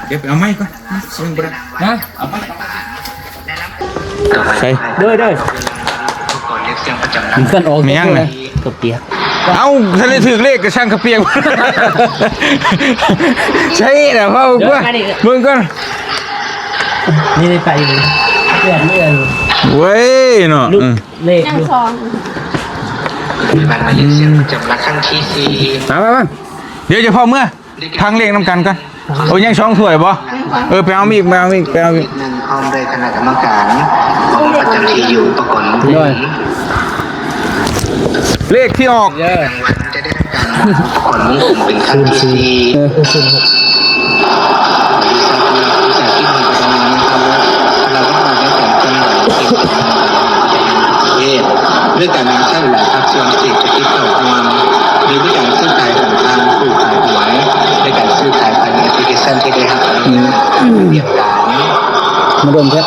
ດຽວໄປເອົາໄມ້ກ່ອນ ມັນຊິບໍ່ໄດ້ ຮະ ເອົາໄມ້ ໃສ່ ເດີ ເດີ ມັນເປັນອອກ ແມ່ນຫຍັງນະ? ເຂົ້າປຽກ ເອົ້າ ທັນໄດ້ຖືກເລກກໍຊ່າງເຂົ້າປຽກ ໃຊ່ລະ ເວົ້າກ່ອນ ເບິ່ງກ່ອນ ນີ້ໄປເລື່ອນ ເລື່ອນ ເວີຍເນາະ ເອີ ເລກຢູ່ ຍັງສອງ ບັດໝາຍເລກສຽງປະຈຳຫຼັກຄັ້ງທີສີ່ ມາໆໆ ດຽວຈະເຝົ້າເມືອ ພັງເລກນຳກັນກ່ອນ ໂອ້ ຍັງສອງຖ້ວຍບໍ່? ເອີ ໄປເອົາມາອີກ ໄປເອົາມາອີກ ໄປເອົາມາອີກ ໜຶ່ງ ພ້ອມດ້ວຍຄະນະກຳມະການ ຂອງປະຈຳທີ່ຢູ່ ອຸປະກອນ ໂດຍ ເລກທີ່ອອກ ເອີ ລາງວັນຈະໄດ້ຮັບການ ອຸປະກອນວົງກົມເປັນຄັ້ງທີສີ່ ເອີ ເພດ ດ້ວຍການນຳໃຊ້ຫຼາຍພາກສ່ວນເສດຖະກິດເຂົ້າຮ່ວມ ໂດຍມີການຊື້ຂາຍຂອງທາງຜູ້ຂາຍຫວຍ ແລະ ການຊື້ຂາຍຜ່ານແອັບພລິເຄຊັນທີ່ໄດ້ຮັບອະນຸຍາດ ອືມ ດຽວກັນ ມາດົນແທ້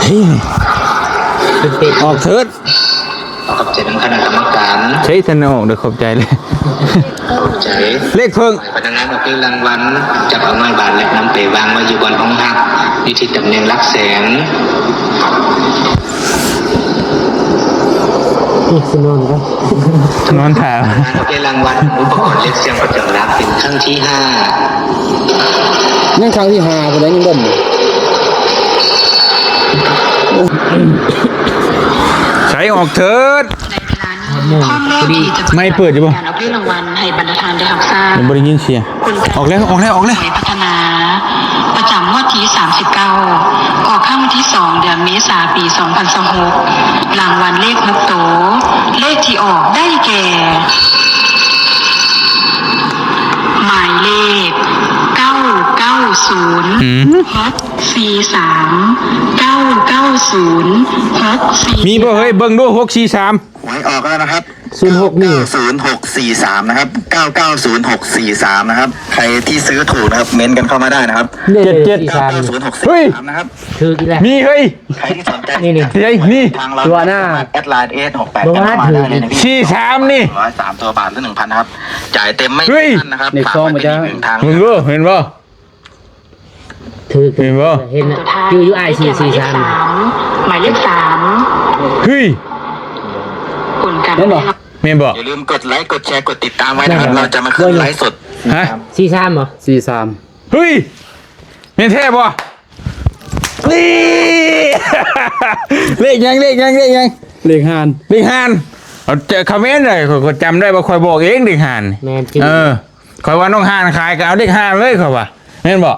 ເຮີ້ຍ ເປັນເພດ ອອກເຖີດ ຂອບໃຈນຳຄະນະກຳມະການ ໃຊ້ທະນາອອກເດີ ຂອບໃຈເລີຍ ຂອບໃຈ ເລກເພິ່ງ ພະນັກງານອອກເລກລາງວັນ ຈັບເອົາໜ້ອຍບາດ ແລະ ນຳໄປວາງໄວ້ຢູ່ບ່ອນຮອງຮັບ ຢູ່ທີ່ຕຳແໜ່ງຫຼັກແສນ ນີ້ຊິນອນບໍ່? ນອນຖ້າ ເລກລາງວັນ ອຸປະກອນເລກສ່ຽງປະຈຳຫຼັກ ເປັນຄັ້ງທີຫ້າ ຍັງຄັ້ງທີຫ້າພຸ້ນແຫຼະ ຍັງດົນ ໃສ່ອອກເຖີດ. ໂມງພໍດີ ໄມເປີດຢູ່ບໍ່? ການອອກເລີກລາງວັນໃຫ້ບັນດາທ່ານໄດ້ຮັບຊາບ. ຍັງບໍ່ໄດ້ຍິນສຽງ. ອອກແລ້ວ ອອກແລ້ວ ອອກແລ້ວ. ຫວຍພັດທະນາ ປະຈຳງວດທີສາມສິບເກົ້າ ອອກຄັ້ງວັນທີສອງ ເດືອນເມສາ ປີສອງພັນຊາວຫົກ ລາງວັນເລກຫົກໂຕ ເລກທີ່ອອກໄດ້ແກ່ ໝາຍເລກ ເກົ້າເກົ້າສູນ ອືມ ຫົກສີ່ສາມ ເກົ້າເກົ້າສູນ ຫົກສີ່ ມີບໍ່ເຮີ້ຍ? ເບິ່ງດູ ຫົກສີ່ສາມ ຫວຍອອກແລ້ວນະຄັບ ສູນຫົກນີ້ ເກົ້າເກົ້າສູນຫົກສີ່ສາມນະຄັບ ເກົ້າເກົ້າສູນຫົກສີ່ສາມນະຄັບ ໃຄທີ່ຊື້ຖືກນະຄັບ ເມັ້ນກັນເຂົ້າມາໄດ້ນະຄັບ ເຈັດເຈັດ ເກົ້າເກົ້າສູນຫົກສີ່ສາມນະຄັບ ຖືກອີກແລ້ວ ມີເຮີ້ຍ ໃຄທີ່ສົນໃຈ ນີ້ໆ ນີ້ ທາງເຮົາ ຕົວໜ້າ ສາມາດແອັດໄລນ໌ ເອສຫົກແປດ ກັນເຂົ້າມາໄດ້ເລີຍນະ ສີ່ສາມນີ້ ຮ້ອຍສາມຕົວບາດ ຫຼື ໜຶ່ງພັນນະຄັບ ຈ່າຍເຕັມໄມ່ທັນນະຄັບ ເລກສອງບໍ່ຈ້າ ເບິ່ງດູ ເຫັນບໍ່? ຖືກ ເຫັນບໍ່? ເຫັນນະ ຢູ່ ຢູ່ ໄອ ສີ່ສີ່ສາມ ໝາຍເລກສາມ ເຮີ້ຍ ຜົນການ ແມ່ນບໍ່? ແມ່ນບໍ່? ຢ່າລືມກົດໄລ ກົດແຊ ກົດຕິດຕາມໄວ້ນະຄັບ ແມ່ນບໍ່? ເຮົາຈະມາຂຶ້ນໄລຟ໌ສົດ ຮະ? ສີ່ສາມບໍ່? ສີ່ສາມ ເຮີ້ຍ ແມ່ນແທ້ບໍ່? ນີ້ ເລກຫຍັງ? ເລກຫຍັງ? ເລກຫຍັງ? ເລກຫ່ານ ເລກຫ່ານ ເອົາ ເຈົ້າຄອມເມັນໄດ້ ຂ້ອຍກໍຈຳໄດ້ວ່າຂ້ອຍບອກເອງເລກຫ່ານ ແມ່ນຈິງ ເອີ ຂ້ອຍວ່ານ້ອງຫ່ານຂາຍກໍເອົາເລກຫ່ານເລີຍ ຂ້ອຍວ່າ ແມ່ນບໍ່?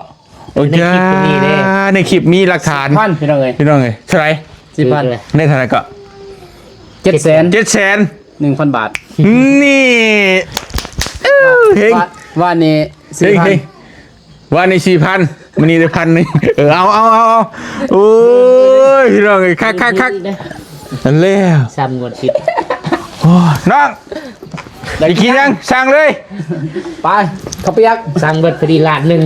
ໂອ້ຍ ໃນຄລິບກໍມີເດ້ ໃນຄລິບມີຫຼັກຖານ ສີ່ພັນ ພີ່ນ້ອງເອີຍ ພີ່ນ້ອງເອີຍ ເທົ່າໃດ? ສີ່ພັນ ໄດ້ເທົ່າໃດກໍ? ເຈັດແສນ ເຈັດແສນ ໜຶ່ງພັນບາດ ນີ້ ເອີ ເຮັງ ວານ ວານນີ້ສີ່ພັນ ເຮັງ ເຮັງ ວານນີ້ສີ່ພັນ ມື້ນີ້ໄດ້ພັນໜຶ່ງ ເອີ ເອົາ ເອົາ ເອົາ ເອົາ ໂອ້ຍ ພີ່ນ້ອງເອີຍ ຄັກໆໆ ນັ້ນແລ້ວ ຊ້ຳງວດຕິດ ໂອ້ຍ ນ້ອງ ໄດ້ກິນຫຍັງ? ສັ່ງເລີຍ ໄປ ເຂົ້າປຽກ ສັ່ງເບິດພໍດີລ້ານໜຶ່ງ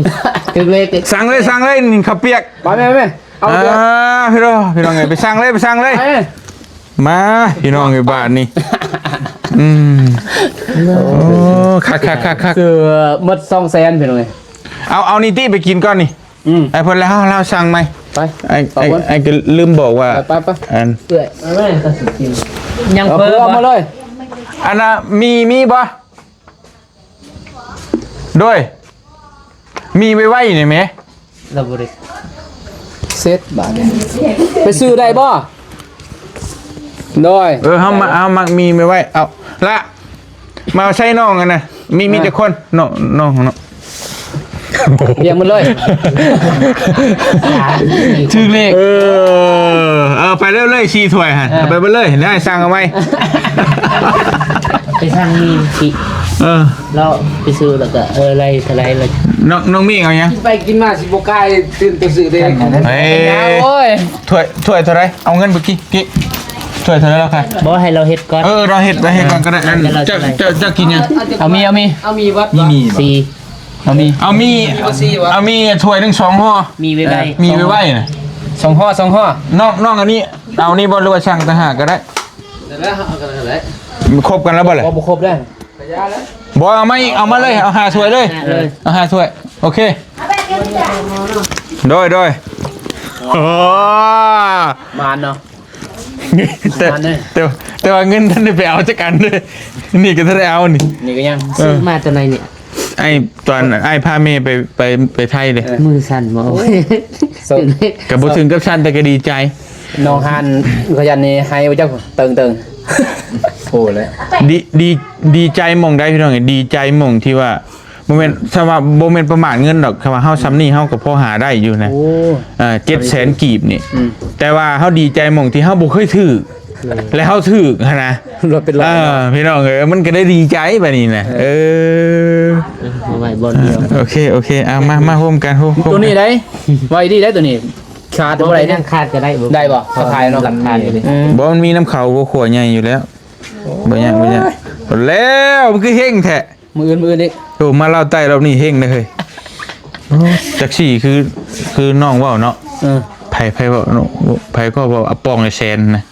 ຖືກເລກ ສັ່ງເລີຍ ສັ່ງເລີຍ ນີ້ເຂົ້າປຽກ ໄປແມ່ ໄປແມ່ ເອົາ ອ່າ ເຂົ້າປຽກ ພີ່ນ້ອງ ພີ່ນ້ອງເອີຍ ໄປສັ່ງເລີຍ ໄປສັ່ງເລີຍ ໄປ ມາ ພີ່ນ້ອງເອີຍ ບາດນີ້ ອືມ ໂອ້ ຄັກໆໆໆ ຄືໝົດສອງແສນ ພີ່ນ້ອງເອີຍ ເອົາ ເອົານີ້ຕິໄປກິນກ່ອນນີ້ ອືມ ໄອ້ເພິ່ນແລ້ວ ເຮົາສັ່ງໃໝ່ ໄປ ໄອ້ ໄອ້ ໄອ້ກໍລືມບອກວ່າ ໄປ ໄປ ໄປ ອັນ ເອື້ອຍ ຍັງເປີດ ເອົາມາເລີຍ ອັນນ່າ ມີ ມີບໍ່? ໂດຍ ມີໄວໆນີ້ແມ ລາວບໍ່ໄດ້ ເຊັດບາດນີ້ ໄປຊື້ໄດ້ບໍ່? ໂດຍ ເອີ ເຮົາມາ ເຮົາມັກມີໄວໆ ເອົາລະ ມາໃສ່ນ້ອງຫັ້ນນະ ມີ ມີ ອ່າ ຈັກຄົນ? ນ້ອງ ນ້ອງ ນ້ອງ ວຽງໝົດເລີຍ ຖືກເລກ ເອີ ເອົາໄປເລີຍ ເລີຍ ສີ່ຖ້ວຍຫັ້ນ ເອີ ເອົາໄປເບິດເລີຍ ໄດ້ສັ່ງເອົາໃໝ່ ໄປສັ່ງມີ ເອີ ແລ້ວໄປຊື້ ແລ້ວກໍ ເອີ ໄລ່ເທົ່າໃດລະ ນ້ອງ ນ້ອງມີເອົາຫຍັງ? ກິນໄປກິນມາຊິບໍ່ກາຍຕື່ນໄປຊື້ເດ້ ເອີຍ ໂອ້ຍ ຖ້ວຍ ຖ້ວຍເທົ່າໃດ? ເອົາເງິນໄປກິ ກິ ຖ້ວຍເທົ່າໃດລະຄະ? ບໍ່ ໃຫ້ລາວເຮັດກ່ອນ ເອີ ລາວເຮັດ ລາວເຮັດກ່ອນກໍໄດ້ ອັນ ເຈົ້າ ເຈົ້າ ເຈົ້າກິນຫຍັງ? ເອົາມີ ເອົາມີ ເອົາມີວັດ ມີ ມີ ສີ່ ເອົາມີ ເອົາມີ ເອົາມີຖ້ວຍໜຶ່ງ ສອງຫໍ່ ມີໄວໆ ມີໄວໆນະ ສອງຫໍ່ ສອງຫໍ່ ນ້ອງ ນ້ອງ ອັນນີ້ ເອົານີ້ບໍ່ ຫຼືວ່າສັ່ງຕ່າງຫາກກໍໄດ້ ໄດ້ແລ້ວ ເອົາກັນກໍໄດ້ ຄົບກັນແລ້ວບໍ່ລະ? ບໍ່ ບໍ່ຄົບແລ້ວ ບໍ່ ເອົາມາອີກ ເອົາມາເລີຍ ເອົາຫ້າຖ້ວຍເລີຍ ເອີ ເອົາຫ້າຖ້ວຍ ໂອເຄ ໂດຍ ໂດຍ ໂອ້ ມານເນາະ ແຕ່ ແຕ່ ແຕ່ວ່າເງິນທັນໄດ້ໄປເອົາຈັກອັນເດ້ ນີ້ກໍທັນໄດ້ເອົານີ້ ນີ້ກໍຍັງ ເອີ ຊື້ມາແຕ່ໃນນີ້ ໄອ້ຕອນອ້າຍພາແມ່ໄປ ໄປ ໄປໄທເດ້ ເອີ ມືສັ່ນບໍ່ ໂອ້ຍ ກໍບໍ່ເຖິງກັບສັ່ນ ແຕ່ກໍດີໃຈ ນ້ອງຮ້ານຂະຫຍັນນີ້ໃຫ້ບໍ່ຈັກເຕີງໆ ໂອ້ແລ້ວ ດີ ດີ ດີໃຈໝ່ອງໃດພີ່ນ້ອງ ດີໃຈໝ່ອງທີ່ວ່າ ບໍ່ແມ່ນ ສຳວ່າບໍ່ແມ່ນປະມານເງິນດອກ ຄຳວ່າເຮົາຊ່ຳນີ້ເຮົາກໍພໍຫາໄດ້ຢູ່ນະ ໂອ້ ເອີ ເຈັດແສນກີບນີ້ ອືມ ແຕ່ວ່າເຮົາດີໃຈໝ່ອງທີ່ເຮົາບໍ່ເຄີຍຖືກ ແລະເຮົາຖືກຫັ້ນນະ ລົດເປັນຮ້ອຍ ເອີ ເນາະ ພີ່ນ້ອງເອີຍ ມັນກໍໄດ້ດີໃຈບາດນີ້ນະ ເອີ ເອີ ເອົາໄວ້ບ່ອນດຽວ ໂອເຄ ໂອເຄ ເອົາມາ ມາໂຮມກັນ ໂຮມ ໂຮມ ໂຕນີ້ໄດ໋ ໄວ້ດີໄດ໋ໂຕນີ້ ຂາດບໍ່ໄດ້ເດ້ ຍັງຂາດກໍໄດ້ ໄດ້ບໍ່? ເຂົາຂາຍເນາະ ຫຼັກຖານຢູ່ນີ້ ອືມ ບໍ່ ມັນມີນຳເຂົາ ຫົວຂົວໃຫຍ່ຢູ່ແລ້ວ ບໍ່ຍາກ ບໍ່ຍາກ ແລ້ວ ມັນຄືເຮັງແທ້ ມື້ອື່ນ ມື້ອື່ນອີກ ໂອ້ ມາລາວໃຕ້ລອບນີ້ເຮັງເດ້ເຮີ້ຍ ໂອ້ ຈັກຊິຄື ຄືນ້ອງເວົ້າເນາະ ເອີ ໃຜ ໃຜເວົ້າເນາະ ໃຜກໍເວົ້າ ອາ ປອງລະແສນນະ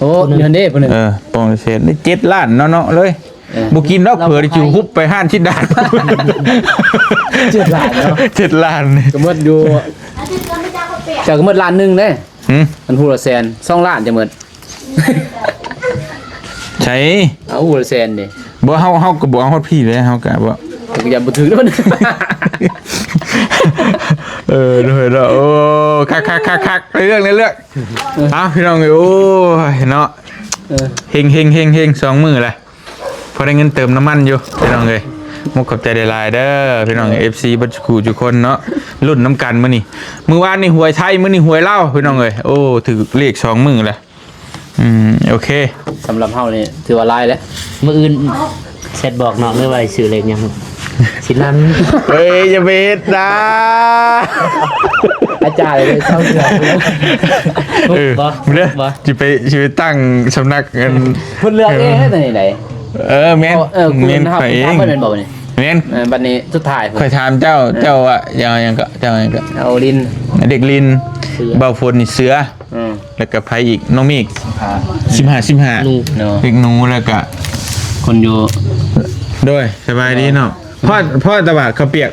ໂອ້ ຢູ່ຫັ້ນເດ້ຜູ້ໜຶ່ງ ເອີ ປອງລະແສນ ໄດ້ເຈັດລ້ານເນາະ ເນາະເລີຍ ເອີ ບໍ່ກິນດອກ ເຜີໄດ້ຈິວຮຸບໄປຮ້ານຊິດດາດ ເຈັດລ້ານເນາະ ເຈັດລ້ານນີ້ ກໍໝົດຢູ່ ເຈົ້າກໍໝົດລ້ານໜຶ່ງເດ້ ຫື ອັນຫູລະແສນ ສອງລ້ານຈະໝົດ ໃສ ເອົາຫູລະແສນເດ້ ບໍ່ ເຮົາ ເຮົາກໍບໍ່ເອົາຮອດພີ້ເດ້ ເຮົາກໍບໍ່ ກໍຢ່າບໍ່ຖືກເດ້ ເອີ ໂດຍ ໂດຍ ໂອ້ ຄັກໆໆໆ ໃນເລື່ອງ ໃນເລື່ອງ ເອົາ ພີ່ນ້ອງເອີຍ ໂອ້ຍ ເນາະ ເອີ ເຮັງໆໆໆ ສອງມື້ລະ ພໍໄດ້ເງິນເຕີມນ້ຳມັນຢູ່ພີ່ນ້ອງເອີຍ. ມຸກຂອບໃຈຫຼາຍໆເດີພີ່ນ້ອງ ເອັຟຊີ ເບິດສູ່ຜູ້ສູ່ຄົນເນາະ. ລຸ້ນນຳກັນມື້ນີ້ ມື້ວານນີ້ຫວຍໄທ ມື້ນີ້ຫວຍລາວພີ່ນ້ອງເອີຍ. ໂອ້ ຖືກເລກສອງມື້ລະ. ອືມ ໂອເຄ ສຳລັບເຮົານີ້ຖືວ່າຫຼາຍແລ້ວ. ມື້ອື່ນແຊັດບອກນ້ອງເດີວ່າໃຫ້ຊື້ເລກຫຍັງ ຊິນຳ. ເອີຍ ຢ່າໄປເຮັດນາ ອາຈານເລີຍເຊົາເຊື່ອ. ເອີ ບໍ່ ເດີ ບໍ່ ຊິໄປ ຊິໄປຕັ້ງສຳນັກອັນ ເພິ່ນເລືອກເອງໃດ໋. ເອີ ແມ່ນ ເອີ ແມ່ນ ຂ້ອຍເອງ ແມ່ນບໍ່ນີ້? ແມ່ນ ເອີ ບັດນີ້ສຸດທ້າຍ ຂ້ອຍຖາມເຈົ້າ ເອີ ເຈົ້າວ່າຢາກຫຍັງກໍ ເຈົ້າຫຍັງກໍ ເອົາລິນ ເດັກລິນ ເສືອ ເບົາຝົນນີ້ເສືອ ອືມ ແລ້ວກໍໃຜອີກ ນ້ອງມີກ ສິບຫ້າ ສິບຫ້າ ໜູ ເນາະ ເດັກໜູ ແລ້ວກໍຄົນຢູ່ ໂດຍ ສະບາຍດີເນາະ. ພໍ ພໍແຕ່ວ່າເຂົ້າປຽກ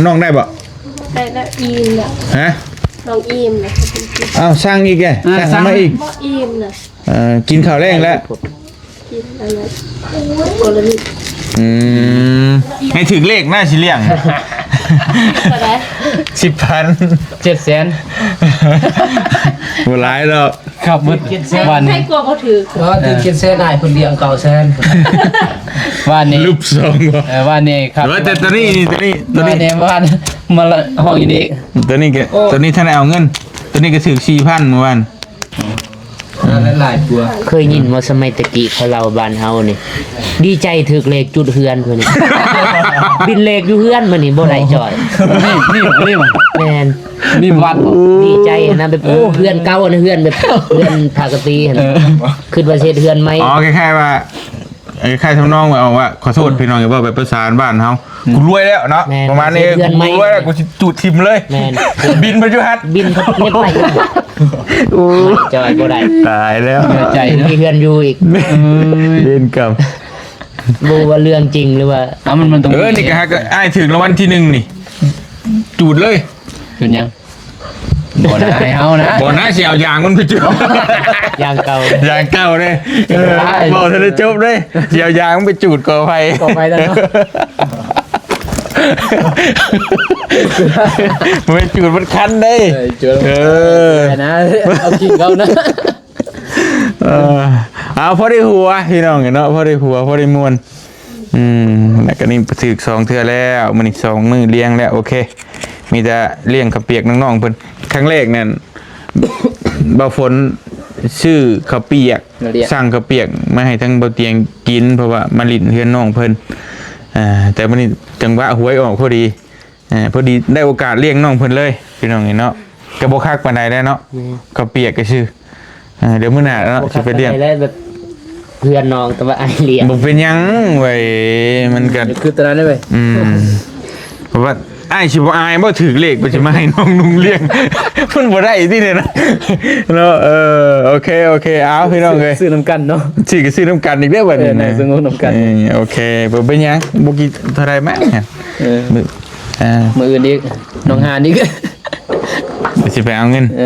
ນ້ອງໄດ້ບໍ່? ໄດ້ແລ້ວ ອີ່ມແລ້ວ. ຮະ? ນ້ອງອີ່ມແລ້ວ. ອ້າວ ສັ່ງອີກແຫຼະ ເອີ ສັ່ງມາອີກ ບໍ່ອີ່ມນະ. ເອີ ກິນເຂົ້າແລງແລ້ວ ກິນອັນນັ້ນ ຄົນລະນິດ. ອືມ ໃຫ້ຖືກເລກນະ ຊິລ້ຽງ. ເທົ່າໃດ? ສິບພັນ ເຈັດແສນ ບໍ່ຫຼາຍດອກ. ຄັບ ເບິດ ເຈັດແສນ ວານນີ້ ໃຫ້ກວ່າບໍ່ຖືກ ເອີ ຖືກເຈັດແສນ ອ້າຍເພິ່ນລ້ຽງເກົ້າແສນ ວານນີ້ ຫຼຸບສອງບໍ່? ເອີ ວານນີ້ຄັບ ແຕ່ວ່າ ແຕ່ໂຕນີ້ ໂຕນີ້ ໂຕນີ້ ວານນີ້ ວານ ມາລະ ຫ້ອງອີ່ດີ ໂຕນີ້ກໍ ໂອ້ ໂຕນີ້ທັນໄດ້ເອົາເງິນ ໂຕນີ້ກໍຖືກສີ່ພັນມື້ວານ. ນັ້ນຫຼາຍກວ່າ ເຄີຍຍິນບໍ່ ສະໄໝແຕ່ກີ້ເຂົາເລົ່າບ້ານເຮົານີ້ ດີໃຈຖືກເລກຈຸດເຮືອນເພິ່ນນີ້ ບິນເລກຢູ່ເຮືອນມື້ນີ້ບໍ່ໄດ້ຈ່ອຍ. ນີ້ ນີ້ ນີ້ ແມ່ນ ນີ້ວັດ ດີໃຈນະ ແບບ ໂອ້ ເຮືອນເກົ່ານະ ເຮືອນແບບ ເຮືອນຜາກະຕີຫັ້ນ ເອີ ຄິດວ່າຊິເຮັດເຮືອນໃໝ່. ອໍ ຄ້າຍໆວ່າ ເອີ ຄ້າຍທຳນອງວ່າ ເອົາວ່າ ຂໍໂທດພີ່ນ້ອງ ເວົ້າແບບພາສາບ້ານເຮົາ ອືມ ກູລວຍແລ້ວເນາະ ແມ່ນ ປະມານນີ້ ເຮັດເຮືອນໃໝ່ ກູລວຍແລ້ວ ກູຊິຈູດຖິ້ມເລີຍ ແມ່ນ ບິນໄປຢູ່ຫັ້ນ ບິນເຂົາເຮັດໄປຢູ່ຫັ້ນ. ໂອ້ ຈ່ອຍບໍ່ໄດ້ ຕາຍແລ້ວ ເໜື່ອຍໃຈເນາະ ມີເຮືອນຢູ່ອີກ ເອີຍ ເວນກຳ ບໍ່ຮູ້ວ່າເລື່ອງຈິງຫຼືວ່າ ເອີ ນີ້ກໍຫາກອ້າຍຖືກລາງວັນທີໜຶ່ງນີ້ ຈູດເລີຍ ຈູດຫຍັງ? ບໍ່ໄດ້ເອົານະ ບໍ່ນະ ຊິເອົາຢາງມັນໄປຈູດ ຢາງເກົ່າ ຢາງເກົ່າເດ້. ເອີ ບໍ່ທັນໄດ້ຈົບເດ້ ຊິເອົາຢາງມັນໄປຈູດກໍໄຟ ກໍໄຟແລ້ວເນາະ ບໍ່ແມ່ນຈູດມັນຄັນເດ້. ເອີ ຈູດ ເອີ ນະ ເອົາກິນເຂົານະ. ເອີ ເອົາ ພໍໄດ້ຫົວພີ່ນ້ອງເນາະ ພໍໄດ້ຫົວ ພໍໄດ້ມ່ວນ. ອືມ ແລ້ວກໍນີ້ຖືກສອງເທື່ອແລ້ວ ມື້ນີ້ສອງມື້ລຽງແລ້ວ. ໂອເຄ ມີແຕ່ລ້ຽງເຂົ້າປຽກນ້ອງໆເພິ່ນ. ຄັ້ງແລກນັ້ນ ບ່າວຝົນຊື້ເຂົ້າປຽກ ມາລ້ຽງ ສັ່ງເຂົ້າປຽກມາໃຫ້ທາງບ່າວຕຽງກິນ ເພາະວ່າມາຫຼິ້ນເຮືອນນ້ອງເພິ່ນ. ອ່າ ແຕ່ມື້ນີ້ຈັງຫວະຫວຍອອກພໍດີ ອ່າ ພໍດີໄດ້ໂອກາດລ້ຽງນ້ອງເພິ່ນເລີຍ ພີ່ນ້ອງເອີຍເນາະ. ກໍບໍ່ຄັກປານໃດແລ້ວເນາະ ແມ່ນ ເຂົ້າປຽກກໍຊື່. ອ່າ ດຽວມື້ໜ້າເນາະ ບໍ່ຄັກ ຊິໄປລ້ຽງ ປານໃດແລ້ວ ແບບເພື່ອນນ້ອງ ແຕ່ວ່າອ້າຍລ້ຽງ ບໍ່ເປັນຫຍັງເວີຍ ມັນກໍ ຄືຕອນນັ້ນເວີຍ. ອືມ ເພາະວ່າອ້າຍຊິບໍ່ອາຍບໍ່ ຖືກເລກ ບໍ່ຊິມາໃຫ້ນ້ອງນຸ່ງລ້ຽງ ມັນບໍ່ໄດ້ຕິນີ້ນະ ເນາະ. ເອີ ໂອເຄ ໂອເຄ ເອົາ ພີ່ນ້ອງເອີຍ ຊື້ນຳກັນເນາະ ຊື້ກໍຊື້ນຳກັນອີກເດ້ບັດນີ້ນະ ເອີ ນັ່ງສະຫງົບນຳກັນ. ເອີ ໂອເຄ ບໍ່ເປັນຫຍັງ ບໍ່ກີ່ເທົ່າໃດມາ. ເອີ ມື້ ອ່າ ມື້ອື່ນອີກ ໜອງຫານອີກ ຊິໄປເອົາເງິນ. ເອີ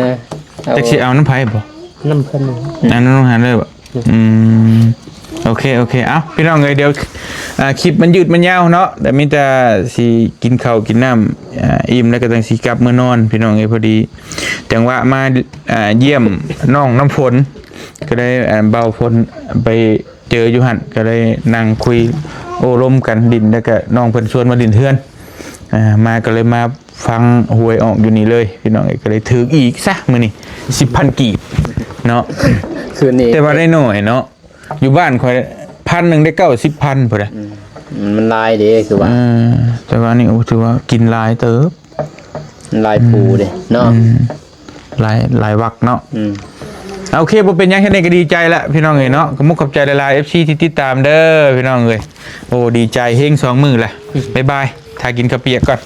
ເອົາ ຈັກຊິເອົານຳໃຜບໍ່? ນຳເພິ່ນ ອັນນັ້ນ ໜອງຫານເລີຍບໍ່? ອືມ ໂອເຄ ໂອເຄ ເອົ້າ ພີ່ນ້ອງເອີຍ ດຽວ ອ່າ ຄລິບມັນຍືດມັນຍາວເນາະ ແຕ່ມີແຕ່ຊິກິນເຂົ້າກິນນ້ຳ ອ່າ ອີ່ມແລ້ວກໍຈັ່ງຊິກັບເມືອນອນ ພີ່ນ້ອງເອີຍ. ພໍດີ ຈັງຫວະມາ ອ່າ ຢ້ຽມນ້ອງນ້ຳຝົນ ກໍໄດ້ ອ່າ ບ່າວຝົນໄປ ເຈີຢູ່ຫັ້ນ ກໍໄດ້ນັ່ງຄຸຍໂອ້ລົມກັນດິນ ແລ້ວກໍນ້ອງເພິ່ນຊວນມາດິນເຮືອນ ອ່າ ມາກໍເລີຍມາຟັງຫວຍອອກຢູ່ນີ້ເລີຍ ພີ່ນ້ອງເອີຍ. ກໍເລີຍຖືກອີກຊະມື້ນີ້ ສິບພັນກີບເນາະ ຄືນນີ້ ແຕ່ວ່າໄດ້ໜ້ອຍເນາະ ຢູ່ບ້ານຂ້ອຍພັນໜຶ່ງໄດ້ເກົ້າສິບພັນພຸ້ນນະ. ອືມ ມັນຫຼາຍເດ້ ຄືວ່າ ເອີ ແຕ່ວ່ານີ້ ໂອ້ ຖືວ່າກິນຫຼາຍເຕີບ ຫຼາຍຜູ້ເດ້ເນາະ ອືມ ຫຼາຍ ຫຼາຍວັກເນາະ. ອືມ ໂອເຄ ບໍ່ເປັນຫຍັງ ແຄ່ນີ້ກໍດີໃຈລະ ພີ່ນ້ອງເອີຍເນາະ. ກໍມຸກຂອບໃຈຫຼາຍໆ ເອັຟຊີ ທີ່ຕິດຕາມເດີ ພີ່ນ້ອງເອີຍ. ໂອ້ ດີໃຈເຮງສອງມື້ລະ. ບາຍບາຍ ຖ້າກິນເຂົ້າປຽກກ່ອນ.